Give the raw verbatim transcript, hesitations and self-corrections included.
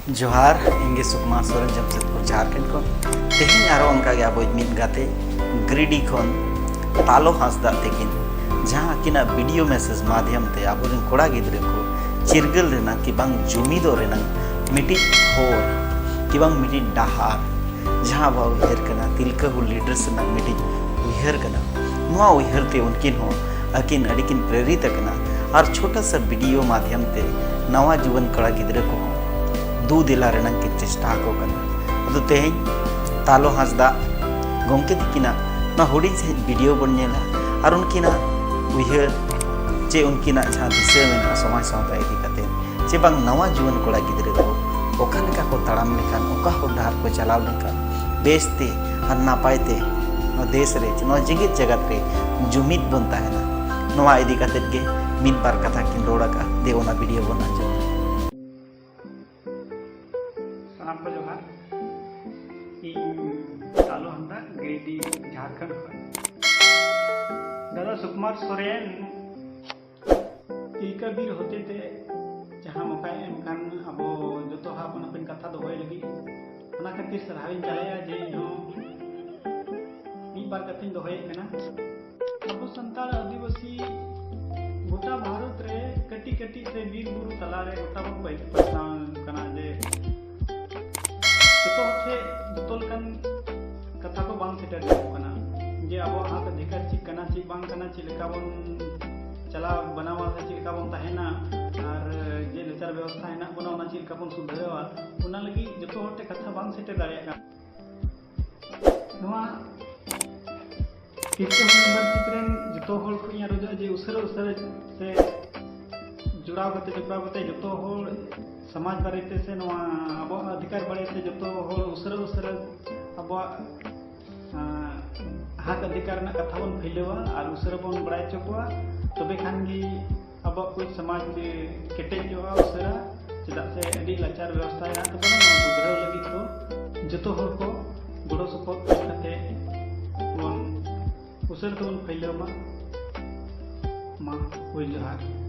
ᱡᱚᱦᱟᱨ, ᱤᱧ ᱜᱮ ᱥᱩᱠᱢᱟᱨ ᱥᱚᱨᱮᱱ, ᱡᱟᱢᱥᱮᱫᱽᱯᱩᱨ, ᱡᱷᱟᱨᱠᱷᱚᱸᱰ ᱠᱷᱚᱱ᱾ ᱛᱮᱦᱮᱧ ᱟᱨᱚ ᱚᱱᱠᱟ ᱜᱮ ᱟᱵᱚᱭᱤᱡ ᱢᱤᱫ ᱜᱟᱛᱮ ᱜᱤᱨᱤᱰᱤ ᱠᱷᱚᱱ ᱛᱟᱞᱚ ᱦᱟᱸᱥᱫᱟᱜ ᱛᱟᱹᱠᱤᱱ, ᱡᱟᱦᱟᱸ ᱟᱹᱠᱤᱱᱟᱜ ᱵᱷᱤᱰᱤᱭᱳ ᱢᱮᱥᱮᱡᱽ ᱢᱟᱫᱷᱭᱚᱢ ᱛᱮ ᱟᱵᱚᱨᱮᱱ ᱠᱚᱲᱟ ᱜᱤᱫᱽᱨᱟᱹ ᱠᱚ ᱪᱤᱨᱜᱟᱹᱞ ᱨᱮᱱᱟᱜ ᱠᱤ ᱵᱟᱝ ᱡᱩᱢᱤᱫᱚᱜ ᱨᱮᱱᱟᱜ ᱢᱤᱫᱴᱤᱡ ᱦᱚᱨ ᱠᱤ ᱵᱟᱝ ᱢᱤᱫᱴᱤᱡ ᱰᱟᱦᱟᱨ, ᱡᱟᱦᱟᱸ ᱵᱚ ᱩᱭᱦᱟᱹᱨ ᱠᱟᱱᱟ ᱛᱤᱞᱠᱟᱹ ᱦᱩᱞ ᱞᱤᱰᱟᱨᱥ ᱨᱮᱱᱟᱜ ᱢᱤᱫᱴᱤᱡ ᱩᱭᱦᱟᱹᱨ ᱠᱟᱱᱟ᱾ ᱱᱚᱣᱟ ᱩᱭᱦᱟᱹᱨ ᱛᱮ ᱩᱱᱠᱤᱱ ᱦᱚᱸ ᱟᱹᱠᱤᱱ ᱟᱹᱰᱤ ᱠᱤᱱ ᱯᱨᱮᱨᱤᱛ ᱟᱠᱟᱱᱟ ᱟᱨ ᱪᱷᱳᱴᱟ ᱥᱟ ᱵᱷᱤᱰᱤᱭᱳ ᱢᱟᱫᱷᱭᱚᱢ ᱛᱮ ᱱᱟᱣᱟ ᱡᱩᱣᱟᱹᱱ ᱠᱚᱲᱟ ᱜᱤᱫᱽᱨᱟᱹ ᱠᱚᱦᱚᱸ ᱫᱩ ᱫᱮᱞᱟ ᱨᱮᱱᱟᱜ ᱠᱤᱱ ᱪᱮᱥᱴᱟ ᱟᱠᱚ ᱠᱟᱱᱟ᱾ ᱟᱫᱚ ᱛᱮᱦᱮᱧ ᱛᱟᱞᱚ ᱦᱟᱸᱥᱫᱟᱜ ᱜᱚᱢᱠᱮ ᱛᱤᱠᱤᱱᱟᱜ ᱱᱚᱣᱟ ᱦᱩᱰᱤᱧ ᱥᱟᱺᱦᱤᱡ ᱵᱷᱤᱰᱤᱭᱳ ᱵᱚᱱ ᱧᱮᱞᱟ ᱟᱨ ᱩᱱᱠᱤᱱᱟᱜ ᱩᱭᱦᱟᱹᱨ ᱪᱮ ᱩᱱᱠᱤᱱᱟᱜ ᱡᱟᱦᱟᱸ ᱫᱤᱥᱟᱹ ᱢᱮᱱᱟᱜᱼᱟ ᱥᱚᱢᱟᱡᱽ ᱥᱟᱶᱛᱟ ᱤᱫᱤ ᱠᱟᱛᱮ, ᱪᱮ ᱵᱟᱝ ᱱᱟᱣᱟ ᱡᱩᱣᱟᱹᱱ ᱠᱚᱲᱟ ᱜᱤᱫᱽᱨᱟᱹ ᱠᱚ ᱚᱠᱟ ᱞᱮᱠᱟ ᱠᱚ ᱛᱟᱲᱟᱢ ᱞᱮᱠᱷᱟᱱ, ᱚᱠᱟ ᱦᱚᱨ ᱰᱟᱦᱟᱨ ᱠᱚ ᱪᱟᱞᱟᱣ ᱞᱮᱱᱠᱷᱟᱱ ᱵᱮᱥ ᱛᱮ ᱟᱨ ᱱᱟᱯᱟᱭ ᱛᱮ ᱱᱚᱣᱟ ᱫᱮᱥ ᱨᱮ, ᱱᱚᱣᱟ ᱡᱮᱜᱮᱛ ᱡᱟᱠᱟᱛ ᱨᱮ ᱡᱩᱢᱤᱫ ᱵᱚᱱ ᱛᱟᱦᱮᱱᱟ᱾ ᱱᱚᱣᱟ ᱤᱫᱤ ᱠᱟᱛᱮ ᱜᱮ ᱢᱤᱫ ᱵᱟᱨ ᱠᱟᱛᱷᱟ ᱠᱤᱱ ᱨᱚᱲ ᱟᱠᱟᱫᱼᱟ᱾ ᱫᱮ, ᱚᱱᱟ ᱵᱷᱤᱰᱤᱭᱳ ᱵᱚᱱ ᱟᱸᱡᱚᱢᱟ᱾ ᱥᱟᱱᱟᱢ ᱠᱚ ᱡᱚᱦᱟᱨ᱾ ᱤᱧ ᱛᱟᱞᱚ ᱦᱟᱸᱥᱫᱟ, ᱜᱤᱨᱤᱰᱤ, ᱡᱷᱟᱨᱠᱷᱚᱸᱰ ᱠᱷᱚᱱ᱾ ᱫᱟᱫᱟ ᱥᱩᱠᱩᱢᱟᱨ ᱥᱚᱨᱮᱱ ᱛᱤᱞᱠᱟᱹ ᱵᱤᱨ ᱦᱚᱛᱮᱛᱮ ᱡᱟᱦᱟᱸ ᱢᱚᱠᱟᱭ ᱮᱢ ᱠᱟᱱ ᱟᱵᱚ ᱡᱚᱛᱚ ᱦᱚᱲ ᱟᱯᱟᱱ ᱟᱹᱯᱤᱱ ᱠᱟᱛᱷᱟ ᱫᱚᱦᱚᱭ ᱞᱟᱹᱜᱤᱫ, ᱚᱱᱟ ᱠᱷᱟᱹᱛᱤᱨ ᱥᱟᱨᱦᱟᱣ ᱤᱧ ᱪᱟᱞᱮᱭᱟ ᱡᱮ ᱤᱧᱦᱚᱸ ᱢᱤᱫ ᱵᱟᱨ ᱠᱟᱛᱷᱟᱧ ᱫᱚᱦᱚᱭᱮᱫ ᱠᱟᱱᱟ᱾ ᱟᱵᱚ ᱥᱟᱱᱛᱟᱲ ᱟᱹᱫᱤᱵᱟᱹᱥᱤ ᱜᱚᱴᱟ ᱵᱷᱟᱨᱚᱛ ᱨᱮ ᱠᱟᱹᱴᱤᱡ ᱠᱟᱹᱴᱤᱡ ᱥᱮ ᱵᱤᱨ ᱵᱩᱨᱩ ᱛᱟᱞᱟᱨᱮ ᱜᱚᱴᱟ ᱵᱚᱱ ᱯᱟᱹᱭ-, ᱯᱟᱥᱱᱟᱣ ᱠᱟᱱᱟ ᱡᱮ ᱡᱚᱛᱚ ᱦᱚᱲ ᱴᱷᱮᱱ ᱡᱚᱛᱚ ᱞᱮᱠᱟᱱ ᱠᱟᱛᱷᱟ ᱠᱚ ᱵᱟᱝ ᱥᱮᱴᱮᱨ ᱧᱟᱢᱚᱜ ᱠᱟᱱᱟ ᱡᱮ ᱟᱵᱚᱣᱟᱜ ᱦᱚᱠ ᱚᱫᱷᱤᱠᱟᱨ ᱪᱮᱫ ᱠᱟᱱᱟ, ᱪᱮᱫ ᱵᱟᱝ ᱠᱟᱱᱟ, ᱪᱮᱫ ᱞᱮᱠᱟ ᱵᱚᱱ ᱪᱟᱞᱟᱣ ᱵᱟᱱᱟᱣᱟ ᱥᱮ ᱪᱮᱫ ᱞᱮᱠᱟ ᱵᱚᱱ ᱛᱟᱦᱮᱱᱟ, ᱟᱨ ᱡᱮ ᱞᱟᱪᱟᱨ ᱵᱮᱵᱚᱥᱛᱷᱟ ᱦᱮᱱᱟᱜ ᱵᱚᱱᱟ ᱚᱱᱟ ᱪᱮᱫ ᱞᱮᱠᱟ ᱵᱚᱱ ᱥᱩᱫᱷᱟᱹᱨᱟᱣᱟ, ᱚᱱᱟ ᱞᱟᱹᱜᱤᱫ ᱡᱚᱛᱚ ᱦᱚᱲ ᱴᱷᱮᱱ ᱠᱟᱛᱷᱟ ᱵᱟᱝ ᱥᱮᱴᱮᱨ ᱫᱟᱲᱮᱭᱟᱜ ᱠᱟᱱᱟ᱾ ᱱᱚᱣᱟ ᱛᱤᱨᱛᱷᱚ ᱢᱮᱢᱵᱟᱨᱥᱤᱯ ᱨᱮᱱ ᱡᱚᱛᱚ ᱦᱚᱲ ᱠᱚ ᱤᱧ ᱟᱨᱚᱡᱚᱜᱼᱟ ᱡᱮ ᱩᱥᱟᱹᱨᱟ ᱩᱥᱟᱹᱨᱟ ᱥᱮ ᱡᱚᱲᱟᱣ ᱠᱟᱛᱮ ᱡᱚᱯᱲᱟᱣ ᱠᱟᱛᱮ ᱡᱚᱛᱚ ᱦᱚᱲ ᱥᱚᱢᱟᱡᱽ ᱵᱟᱨᱮᱛᱮ ᱥᱮ ᱱᱚᱣᱟ ᱟᱵᱚᱣᱟᱜ ᱚᱫᱷᱤᱠᱟᱨ ᱵᱟᱨᱮᱛᱮ ᱡᱚᱛᱚ ᱦᱚᱲ ᱩᱥᱟᱹᱨᱟ ᱩᱥᱟᱹᱨᱟ ᱟᱵᱚᱣᱟᱜ, ᱟᱸ, ᱦᱚᱠ ᱚᱫᱷᱤᱠᱟᱨ ᱨᱮᱱᱟᱜ ᱠᱟᱛᱷᱟ ᱵᱚᱱ ᱯᱷᱟᱹᱭᱞᱟᱹᱣᱟ ᱟᱨ ᱩᱥᱟᱹᱨᱟ ᱵᱚᱱ ᱵᱟᱲᱟᱭ ᱦᱚᱪᱚ ᱠᱚᱣᱟ᱾ ᱛᱚᱵᱮ ᱠᱷᱟᱱ ᱜᱮ ᱟᱵᱚᱣᱟᱜ ᱠᱩᱪ ᱥᱚᱢᱟᱡᱽ ᱠᱮᱴᱮᱡᱚᱜᱼᱟ ᱩᱥᱟᱹᱨᱟ, ᱪᱮᱫᱟᱜ ᱥᱮ ᱟᱹᱰᱤ ᱞᱟᱪᱟᱨ ᱵᱮᱵᱚᱥᱛᱷᱟ ᱦᱮᱱᱟᱜ ᱛᱟᱵᱚᱱᱟ᱾ ᱱᱚᱣᱟ ᱥᱩᱫᱷᱨᱟᱹᱣ ᱞᱟᱹᱜᱤᱫ ᱫᱚ ᱡᱚᱛᱚ ᱦᱚᱲ ᱠᱚ ᱜᱚᱲᱚ ᱥᱚᱯᱚᱦᱚᱫ ᱠᱟᱛᱮ ᱵᱚᱱ ᱩᱥᱟᱹᱨᱟ ᱛᱮᱵᱚᱱ ᱯᱷᱟᱹᱭᱞᱟᱹᱣ ᱢᱟ᱾ ᱢᱟ, ᱦᱩᱭ ᱡᱚᱦᱟᱨ᱾